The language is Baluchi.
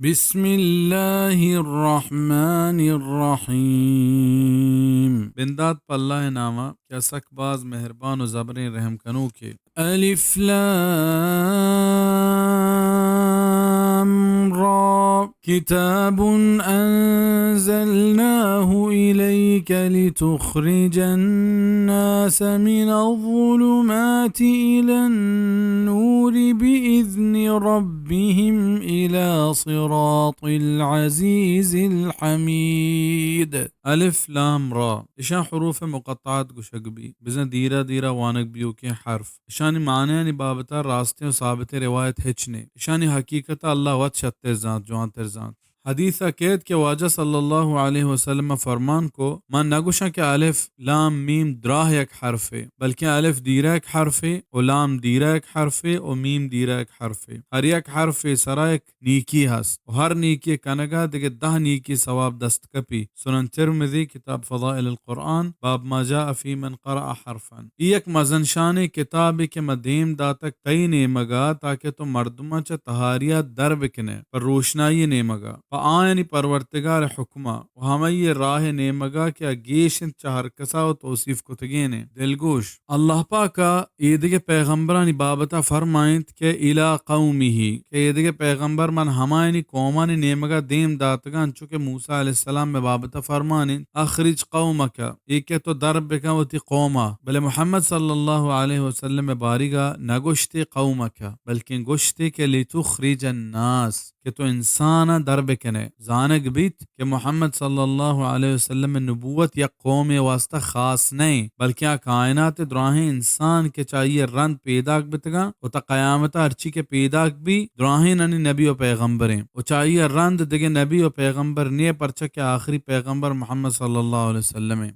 بسم اللہ الرحمن الرحیم۔ بندات پہ اللہ ءِ نام ءَ کہ آ سک باز مہربان و زبریں رحم کنوکے۔ الف لام را۔ كتاب أنزلناه إليك لتخرج الناس من الظلمات إلى النور بإذن ربهم إلى صراط العزيز الحميد۔ الف لام را، اشاں حروف مقطعات گوشگ بی، بزاں دیرا دیرا وانگ بیوکیں حرف۔ اشانی معنیانی بابت ءَ راستیں و ثابتیں روایت ہچ نے۔ اشانی حقیقت ءَ اللہ وت شتر زانت، جوانتر زانت۔ حدیث ءَ کیت کہ واجہ صلی اللہ علیہ وسلم ءَ فرمان کو، من نہ گوشاں کہ الف، لام، میم دراہ یک حرفے، بلکیں الف دیرا یک حرفے و لام دیرا یک حرفے و میم دیرا یک حرفے۔ ہر یک حرفے سرا یک نیکی ہست و ہر نیکی کنگا دگہ دہ نیکی ثواب دست کپی۔ سنن ترمذی، کتاب فضائل القرآن، باب ما جاء فی من قرأ حرفا۔ ای یک مزن شانیں کتابے کہ ما دیم داتگ تئی نیمگا، تاکہ تو مردماں چہ تہاریا در بکنئے، پہ روشنائی نیمگا، پہ آیانی پرورتگار حکما و ہمئی راہ نیمگا کہ آ گیش انت چہ ہر کسا و توصیف کتگین انت۔ دلگوش، اللہ پاک ءَ ایدگہ پیغمبرانی بابت ءَ فرمائینت کہ الی قومہ، کہ ایدگہ پیغمبر من ہمایانی قومانی نیمگ ءَ دیم داتگاں، انچو کہ موسی علیہ السلام ءِ بابت ءَ فرمائینت، اخرج قومک، اے کہ تو در بکن وتی قوم ءَ۔ بلے محمد صلی اللہ علیہ وسلم ءِ باریگ ءَ نہ گوشتے قومک، بلکیں گوشتے کہ لتخرج الناس، کہ تو انسان ءَ در بکنئے۔ زانگ بیت کہ محمد صلی اللہ علیہ وسلم ءِ نبوت یک قومے واسطہ خاص نہ انت، بلکیں آ کائنات ءِ دراہیں انسان کہ چہ آئی ءَ رند پیداک بتگاں و تا قیامت ءَ ہرچی کہ پیداک بی، دراہینانی نبی و پیغمبر انت و چہ آئی ءَ رند دگہ نبی و پیغمبر نیہ، پرچا کہ آخری پیغمبر محمد صلی اللہ علیہ وسلم انت۔